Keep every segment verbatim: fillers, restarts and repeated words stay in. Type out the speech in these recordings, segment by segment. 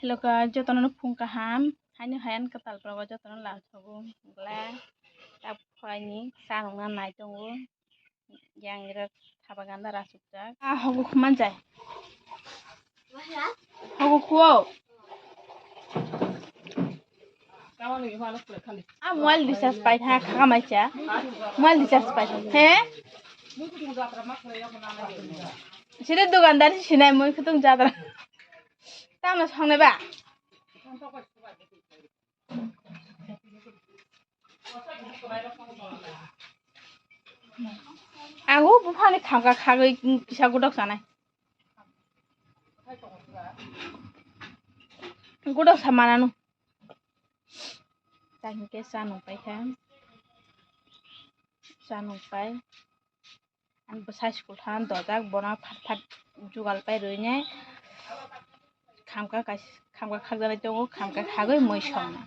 Loka jotono phung kaham, haino hai ani kwtal progo jotono lamsogo, bwle tak phaini chanokna nai tongo, yang ira thaba ganda rasukjak. Ah, hogo khuman jai. Hogo khuo. Ah, mobile recharge pai tha, kha mai cha. Mobile recharge pai tha. He? Sini dukandar si sinai mui khutung jadra. Tamo songnai ba? Ang o buphani khamkha khagwi kisa godok sanai. Godok sa mananu. Ta hinkhe cha nung paikha. Cha nung pai. Ani bwsai school thana dojak, bono phat phat jugal pai rwinai khamkha kaisa, khamkha khakjaknai tongo, khamkha khagwi mui songna.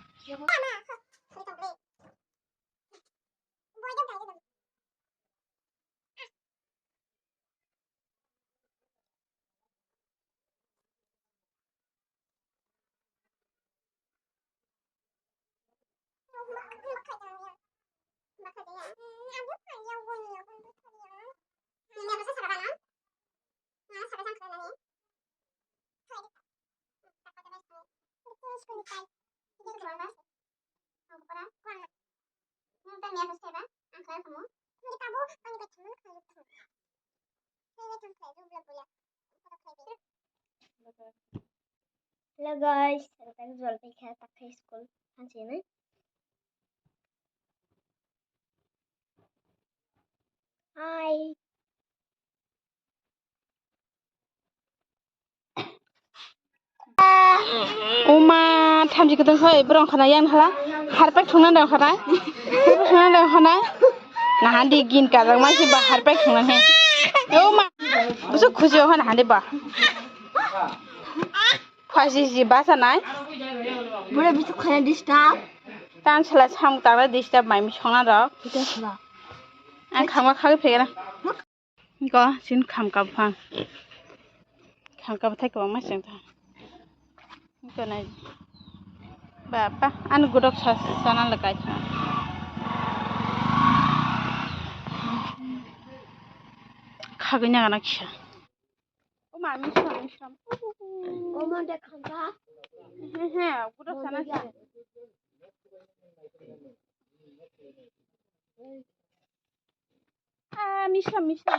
Hello guys, ang tang jol pai kha, tak khe school hansi nai. Hi. Oma, thamchi kwtwng khe borok khana yang khala. Harpek thungna dong khana. Harpek thungna dong khana. Nahan di gin kajak ma si ba harpek thungna he. Oma, busu khusi o khana hande ba. Phaisi si basa nai. Bore busu khana disturb. Tan sala sam tara disturb mai mi songna rok. Kita sala. Ang khama khagwi phegena. Go, sin khamka buphang. Khamka bwthai kwbangma chwng tha. Go nai. Baba, ani godok sa, sana le kai tha. Khagwi nagana kisa. O ma, misram, misram. O ma, de khamka. He, he, godok sana kisa. Ah, misa, misa.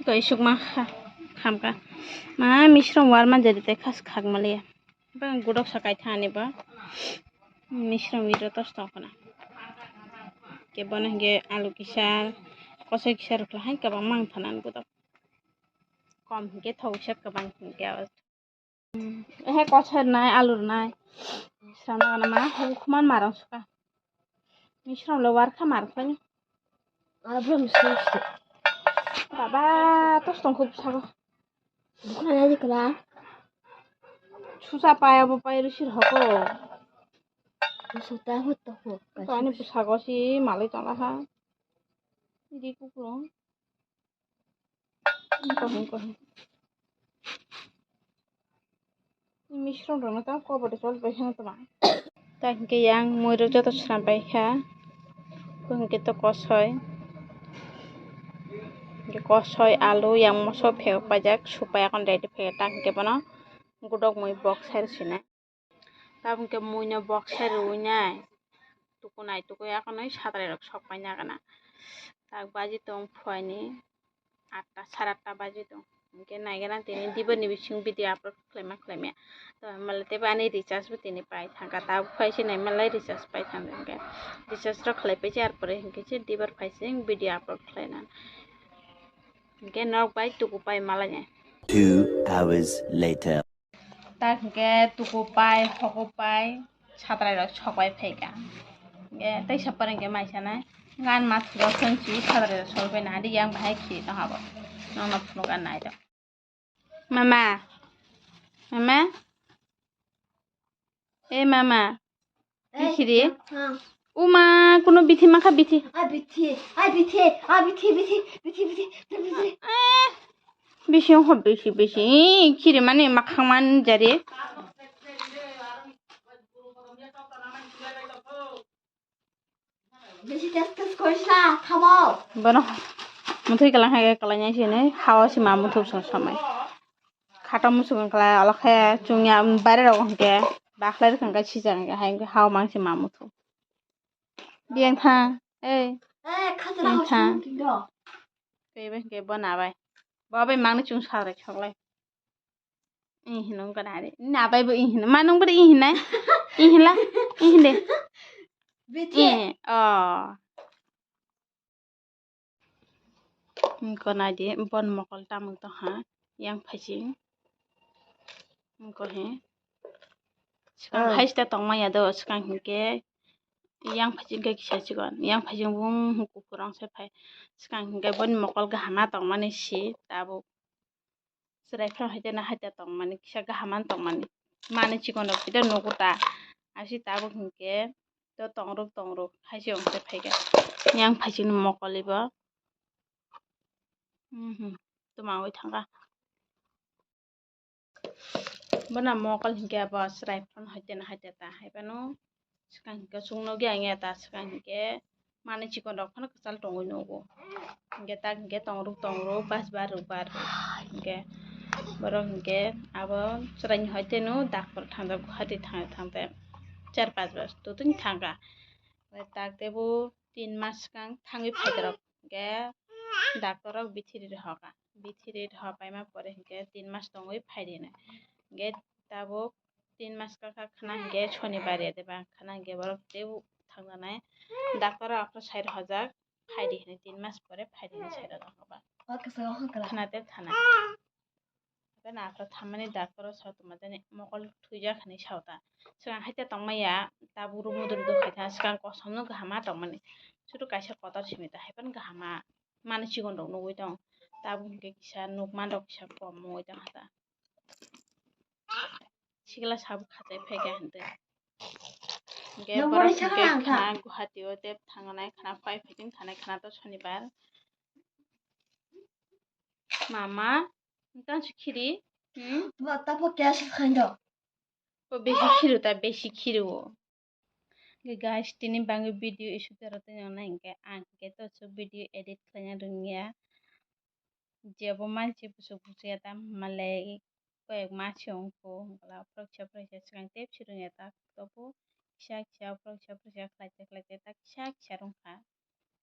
Koi sukma kha, khamka. Ma, misram war man jadi te khas khak maliya. Bang godok sakai thani ba. Misram wiro tos tong khana. Ke bono hingke alu kisa, kosoi kisa rwkla hai kabang mang thana godok. Kom hingke thok sep kwbang hingke abo. Ehe kosoi rwnai, alu rwnai. Sana gana ma, hukman marang suka. Misram lo warkha mar khlai. Aro brum suk suk. Baba, tos tong khup sago. Bukna ya dikla. Susa paya bo pai rusir hoko. Suta hut to ho. To ani busago si malai tong laha. Di kukurung. Kohong, kohong. Misrong rokno tamo kobo de chol pai kheno toma. Ta hingke yang mui rok joto swnam pai kha. Bo hingke to kosoi. Hingke kosoi, alu, yang moso phek paijak, supai akon ready phek ta hingke bono godok mui box hai rw sinai. Tabuk khe muino box sai rwui nai. Tukunai tukui akonoi satrai rok sok pai nagana. Tak baji tong phuaini atta, sare atta baji tong. Hinkhe naigana tini dibar ni bising video upload khlaima khlaimya. To malai teibo ani recharge bo tini pai thangkha. Tabuk phai se nai malai recharge pai thangkha hinkhe. Recharge rok khlai paisa, arpore hinkhe se dibar phai se video upload khlaina. Hinkhe nok bai tuku pai malai nai. Two hours later. Tak hingke tuku pai, hogo pai, satrai rok sok pai phaikha. Hingke teisa pore hingke mai sanai. Gan ma thuro songchi satrai rok sok pai nadi yang bahai khi tong habo. Nono phunuk an nai rok. Mama. Mama. E mama. Ei, kikhiri. Ha. Uma, kuno bithi makha bithi. A bithi, a bithi, a bithi, bithi, bithi, bithi, bithi. Eh, bisi ho bisi, bisi. Ih, khiri mani makhang man jari. Bisi test test koris na, thamo. Bono muthwi kalang hai kalang nai sini, hawa si ma muthu so samai. Khata musuk wng khlai, ola khe chwngya, baire rok hwnkhe bakhlai rwkha hwnkhe sijak hwnkhe hai hwnkhai hao mangsi ma muthu. Biyang thang, ei, Eh, khajana biyang thang. Hospital do. Tei bai hwnkhe bo nabai. Bo bai mangni chwng sarai soklai. Ih, hino wngkha nari. Nabai bo ih hino. Ma nung bwrwi ih hinai? Ih hinla? Ih hinde. Bithi. Ih, oh. Wngkha naidi, bon mokol tamung tongkha, yang phaising. Wngkha he. Swkang hai sita tongmaya do, swkang hinkhe yang phaising khe kisa chikon, yang phaising bung kuphur rong se phai. Swkang hinkhe boni mokol kaham ma tongmani si tabuk. Chwrai phano hai teno hai ta tongmani, kisa kaham ma tongmani. Mani chikon rok kisa nugo ta. Asi tabuk hinkhe to tongruk tongruk hai se ongse phaikha. Yang phaising ni mokol ibo. Mhm. Tuma oi thangkha. Bono mokol hinkhe abo chwrai phano hai teno hai ta ta hai phano. Swkang hinkhe chwng nukya wngya ta swkang hinkhe manwi chikon rok phano kwchal tongwi nugo. Hinkhe tak hinkhe tongruk tongruk bus bar ruk bar hinkhe borok hinkhe abo chwraini hoi teno doctor thangjak Guwahati thang thang te char pas bus totoni thangkha. Tak tebo tin mas swkang thangwi phaikha rok hinkhe doctor rok bithiri rohorkha. Bithiri rohor paima pore hinkhe tin mas tongwi phaidi hinwi. Hinkhe tabuk tin mas kakha khna hinkhe sonibar ya de ba khna hinkhe borok tei thangjanai doctor o aphuru sai rohorjak phaidi hinwi tin mas pore phaidi hinwi sai rohorkha ba. Khna tei thana. Haikhe naphla thammani doctor o sa tongma jani mokol thwijak hinwi sa ta. Swkang hai ta tongmaya tabuk rw muduk duk hai ta swkang kosom no kaham ma tongmani. Sudu kaisa kotor simi ta hai phano kaham ma mani chikon rok nugwi tong. Tabuk hinkhe kisa nukman rok kisa kom wngwi tong ha ta. Sikla sabuk khatai phaikha hwntwi. Hinkhe borok hinkhe khna Guwahati o tei thangnai khna pai phaikhe thanai khna to sonibar. Mama, tang se khiri? Hmm? Ba, tapo kya se khain do? O besi khiru ta, besi khiru o. Ge guys, tini bangwi video isu tero tini nang hinkhe ang hinkhe to so video edit khlaina rwngya. Jebo mansi busuk busuk ya ta malai koyek ma se ongkho, hwnkhe la phoroksa phoroksa swkang tei phirung ya ta tobo kisa kisa phoroksa phoroksa khlaijak khlaijak ta kisa kisa rwngkha.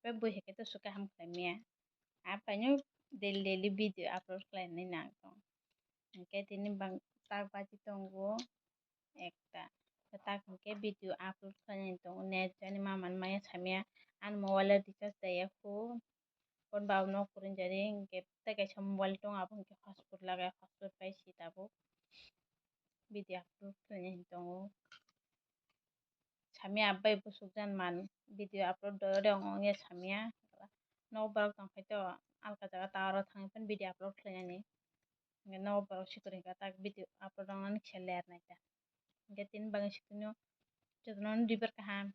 Tei bui hai khe to swkang kaham khlai maya. Apaino daily daily video upload khlainai nang tong. Hinkhe tini bang tak baji tongo ekta. Tak hinkhe video upload khlainani tongo net jani ma man maya samya ani mobile o recharge daya kho. Phone ba nok purin jani hinkhe tei kaisa mobile tongo abo hinkhe hotspot lagai hotspot bai si tabuk video upload khlainani tongo. Samya bai busuk jan man video upload doro de ong ong ya samya. Nok borok tong khai to alka jaga tower o thangwi phano video upload khlainani. Hinkhe nok borok sikori hinkhe tak video upload wngnani kisa ler nai ta. Hinkhe tini bagwi sikino jotono repair kaham.